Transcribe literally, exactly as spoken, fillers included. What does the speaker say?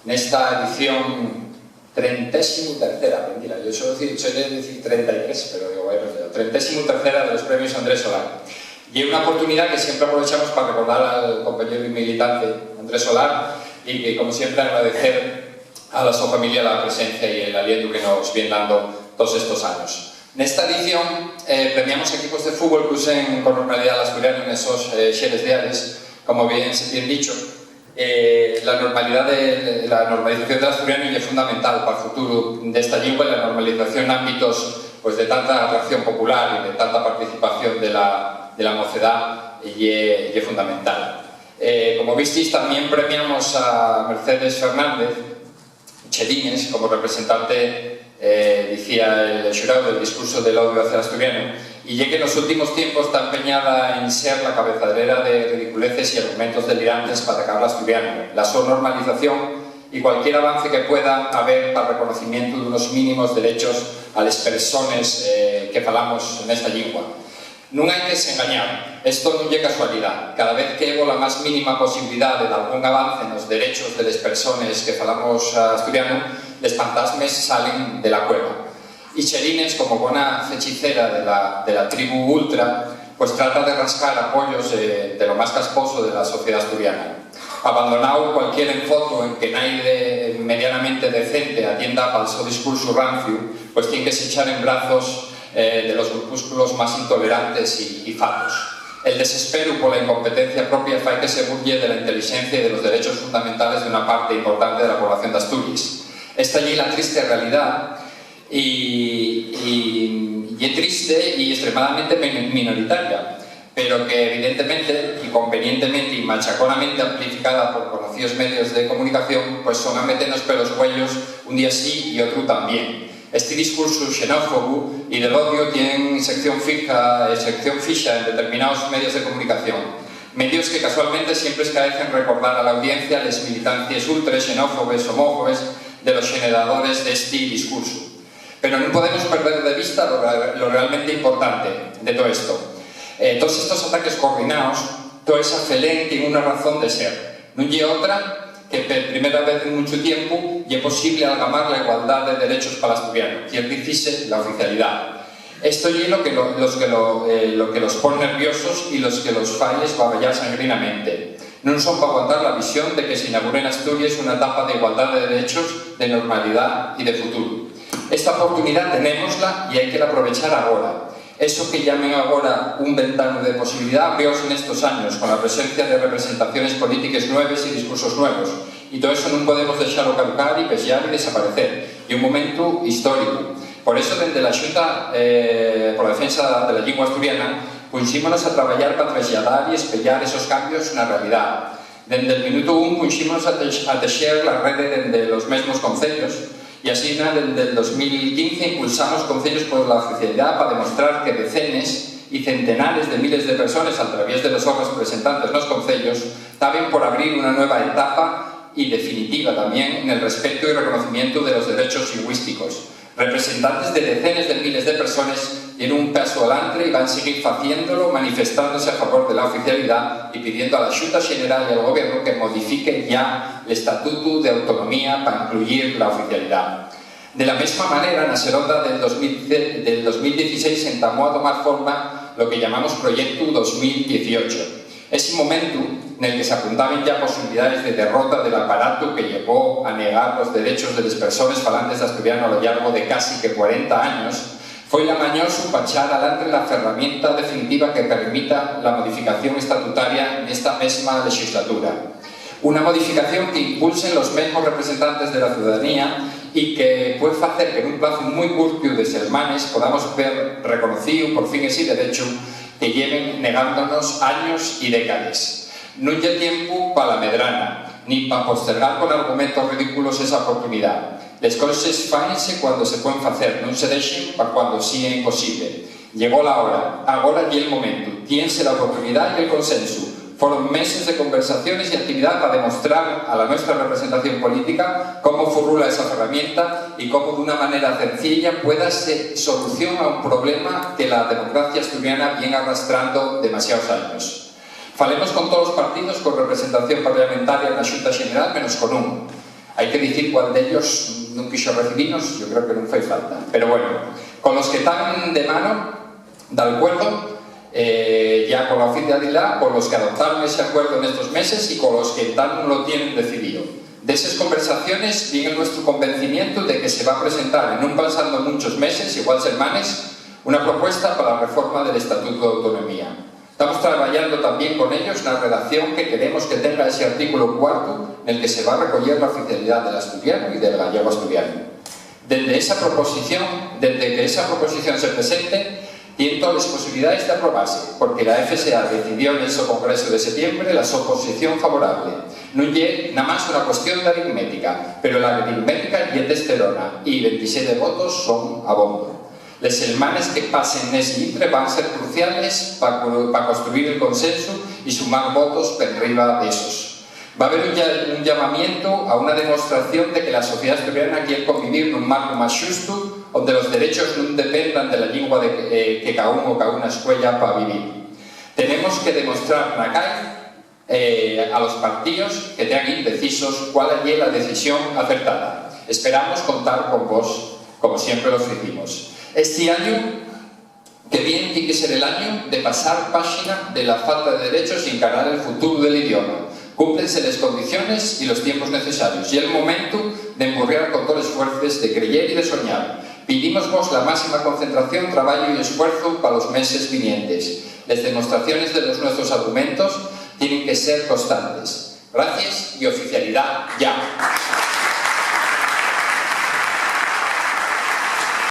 Nesta edición trentésimu tercera, mentira, yo suelo decir, suelo decir trenta y tres, pero digo, bueno, pero trentésimu tercera de los premios Andrés Solar. Y es una oportunidad que siempre aprovechamos para recordar al compañero y militante Andrés Solar y que, como siempre, agradecer a la su familia la presencia y el aliento que nos viene dando todos estos años. Nesta edición, eh, premiamos equipos de fútbol que usen con normalidá l'asturianu nesos, eh, xeres diales, como bien se tien dicho. Eh, la normalidá de, la normalización del asturianu ye fundamental pal futuru d'esta llingua y la normalización n'ámbitos, pues, de tanta atracción popular y de tanta participación de la, de la mocedá, eh, ye, ye fundamental. Eh, como vistis, tamién premiamos a Mercedes Fernández Chelines como representante, eh, dicía el xurao, del discurso del odiu hacia l'asturianu, y ye que nos últimos tiempos ta empeñada en ser la cabezadera de ridiculeces y argumentos delirantes p'atacar l'asturianu, la so normalización y cualquier avance que pueda haber pal reconocimientu d'unos mínimos derechos a les persones, eh, que falamos nesta llingua. Nun hai que s'engañar, esto nun ye casualidá. Cada vez que hebo la más mínima posibilidá de dalgún avance nos derechos de les persones que falamos asturianu, les pantasmes salen de la cueva. Y Chelines, como bona fechicera de la, de la tribu ultra, pues trata de rascar apoyos, eh, de lo más casposo de la sociedá asturiana. Abandonao cualquier enfotu en que naide medianamente decente atienda pal so discursu ranciu, pues tien que s'echar en brazos, eh, de los grupúsculos más intolerantes y, y fatos. El desesperu pola incompetencia propia fai que se burlle de la intelixencia y de los derechos fundamentales d'una parte importante de la población d'Asturies. Esta ye la triste realidá y, y ye triste y extremadamente min-, minoritaria, pero que evidentemente y convenientemente y machaconamente amplificada por conocíos medios de comunicación, pues son a metenos pelos cuellos un día sí y otru tamién. Esti discursu xenófobu y del odiu tien sección fija, eh, sección fixa en determinaos medios de comunicación, medios que casualmente siempre escaecen recordar a la audiencia les militancies ultres, xenófobes, homófobes de los xeneradores d'esti discursu. Pero nun podemos perder de vista lo, re-, lo realmente importante de too esto. Eh, toos estos ataques coordinaos, toa esa felén tien una razón de ser. Nun ye otra que per primera vez en munchu tiempu ye posible algamar la igualdá de derechos pal asturianu, quier dicise la oficialidá. Esto ye lo que lo, los que lo, eh, lo que los pon nerviosos y los que los fai esbabeyar sangrinamente. Nun son p'aguantar la visión de que s'inaugure n'Asturies una etapa d'igualdá de derechos, de normalidá y de futuru. Esta oportunidá tenémosla y hai que la aprovechar agora. Eso que llamen agora un ventanu de posibilidá abrióse nestos años, con la presencia de representaciones polítiques nueves y discursos nuevos, y too eso nun podemos dexalo caducar y pexar y desaparecer. Ye un momentu históricu. Por eso, dende la Xunta, eh, pola Defensa de la Llingua Asturiana, punxímonos a trabayar pa traslladar y espeyar esos cambios na realidá. Dende'l minutu un punxímonos a tex-, a texer la rede dende los mesmos concellos, y asina dende'l dos mil quince impulsamos concellos por la oficialidá pa demostrar que decenes y centenares de miles de persones, al traviés de los sos representantes nos concellos, taben por abrir una nueva etapa y definitiva tamién nel respetu y reconocimientu de los derechos llingüísticos. Representantes de decenes de miles de persones dieron un pasu alantre y van siguir faciéndolo, manifestándose a favor de la oficialidá y pidiendo a la Xunta Xeneral y al Gobiernu que modifiquen yá l'Estatutu d'Autonomía pa incluyir la oficialidá. De la mesma manera, na seronda del dos mil, del dos mil dieciséis entamó a tomar forma lo que llamamos Proyectu dos mil dieciocho. Esi momentu, nel que s'apuntaben yá posibilidaes de derrota del aparatu que llevó a negar los derechos de les persones falantes d'asturianu a lo llargo de casi que cuarenta años, foi lamañosu pa echar alantre la ferramienta definitiva que permita la modificación estatutaria nesta mesma lexislatura. Una modificación que impulsen los mesmos representantes de la ciudadanía y que pue facer que nun plazu mui curtiu de selmanes podamos ver reconocíu por fin esi derechu que lleven negándonos años y décades. Nun ye tiempu pa la medrana, nin pa postergar con argumentos ridículos esa oportunidá. Les coses fáense cuando se puen facer, nun se dexen pa cuando sigue imposible. Llegó la hora, agora ye'l momentu, tiense la oportunidá y el consensu. Foron meses de conversaciones y actividá pa demostrar a la nuestra representación política cómo furrula esa ferramienta y cómo d'una manera cenciella pueda ser solución a un problema que la democracia asturiana vien arrastrando demasiaos años. Falemos con tolos partidos con representación parlamentaria na Xunta Xeneral, menos con un. Hai que dicir cuál d'ellos nun quixo recibinos, yo creo que nun fai falta. Pero bueno, con los que tán de mano, d'alcuerdo, eh, ya con la oficialidá, con los que adoptaron ese acuerdo en estos meses y con los que tán nun lo tienen decidido. De esas conversaciones viene nuestro convencimiento de que se va a presentar en un pasando muchos meses, igual semanes, una propuesta para la reforma del Estatuto de Autonomía. Estamos trabajando también con ellos una redacción que queremos que tenga ese artículo cuarto en el que se va a recoger la oficialidad del asturiano y del gallego asturiano. Desde esa proposición, desde que esa proposición se presente, tiene todas las posibilidades de aprobarse, porque la F S A decidió en ese congreso de septiembre la so posición favorable. Non ye nada más una cuestión de aritmética, pero la aritmética ye testosterona y veintisiete votos son abondo. Les selmanes que pasen nesi intre van ser cruciales pa co-, pa construir el consensu y sumar votos per riba d'esos. Va haber un lla-, un llamamientu a una demostración de que la sociedá asturiana quier convivir nun marcu más xustu, onde los derechos nun dependan de la llingua de, eh, que caún o caúna escueya pa vivir. Tenemos que demostrar na cai, eh, a los partíos que tean indecisos cuál ye la decisión acertada. Esperamos contar con vos, como siempre lo hicimos. Esti añu que vien tien que ser el añu de pasar páxina de la falta de derechos y encarar el futuru del idioma. Cúmplense les condiciones y los tiempos necesarios. Ye el momentu d'emburriar con toles fuerces, de creyer y de soñar. Pidimos-vos la máxima concentración, trabayu y esfuerzu pa los meses vinientes. Les demostraciones de los nuestros argumentos tienen que ser constantes. Gracies y oficialidá ya.